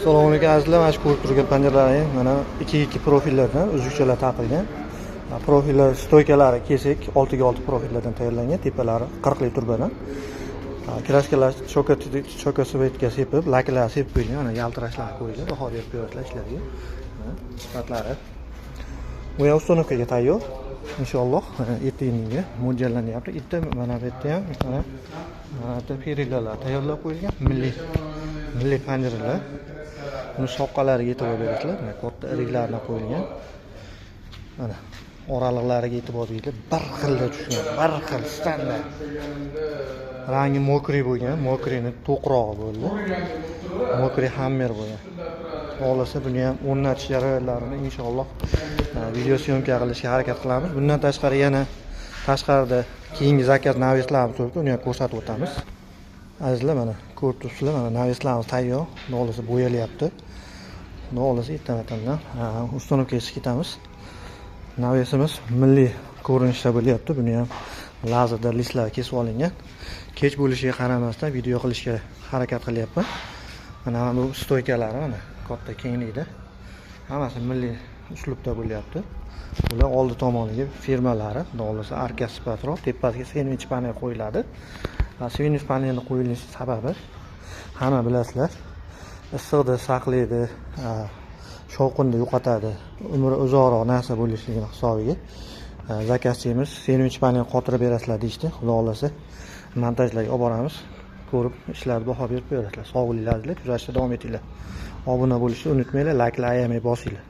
Assalomu alaykum azizlar, mana shu ko'rib turgan panjaralarning mana 2-2 profillardan uzukchalar taqilgan. Profillar стойка lari kesik 6 ga 6 profillardan tayyorlangan, tepalari 40 lik turbadan. Краска lar choka цвет ga sepib, laklar sepib qo'yilgan, mana yaltirashlar qo'yilgan, baho berib qo'yadilar ishlarga. Mana sifatlari. Bu ham установка ga tayyor. Inshaalloh ertaginga mo'ljallanyapti. Bitta mana bu yerda ham mana bu yerda перила lar tayyorlab qo'yilgan, milliy panjaralar. Buni soqqalariga e'tibor berasizlar. Mana katta iriklarini qo'yilgan. Mana oraliqlariga e'tibor beringlar. Bir xilda tushgan, bir xil standart. Rangi мокрый bo'lgan, мокрый ni to'qrog'i bo'ldi. Мокрый hammer bo'lgan. Xohlasa buni ham o'rnatish jarayonlarini inshaalloh video съёмка qilishga harakat qilamiz. Bundan tashqari yana tashqarida keyingi заказ навес larimiz turibdi, uni ham ko'rsatib o'tamiz. Azizlar, mana ko'rib turibsizlar, mana навес larimiz tayyor. Xudo xohlasa bo'yalyapti. Xudo xohlasa ertaga установка ga chiqib ketamiz. Навес imiz milliy ko'rinishda bo'lyapti. Buni ham lazerda listlar kesib olingan. Kech bo'lishiga qaramasdan video qilishga harakat qilyapman. Mana bu стойка lari mana katta kenglikda. Hammasi milliy uslubda bo'lyapti. Bular oldi tomoniga firmalari, xudo xohlasa arka sifatroq, tepasiga sendvich panel qo'yiladi. Va sendvich panelni qo'yilishi sababi hamma bilasizlar, issiqda saqlaydi, shovqinni yo'qotadi, umri uzoqroq narsa bo'lishligini hisobiga заказчик imiz sendvich panel qotirib berasizlar deyishdi. Xudo xohlasa montajlarga olib boramiz. Ko'rib ishlarni baho berib qo'yasizlar. Sog' bo'linglar azizlar, kuzatishda davom etinglar. Obuna bo'lishni unutmanglar, layklar ayamay bosinglar.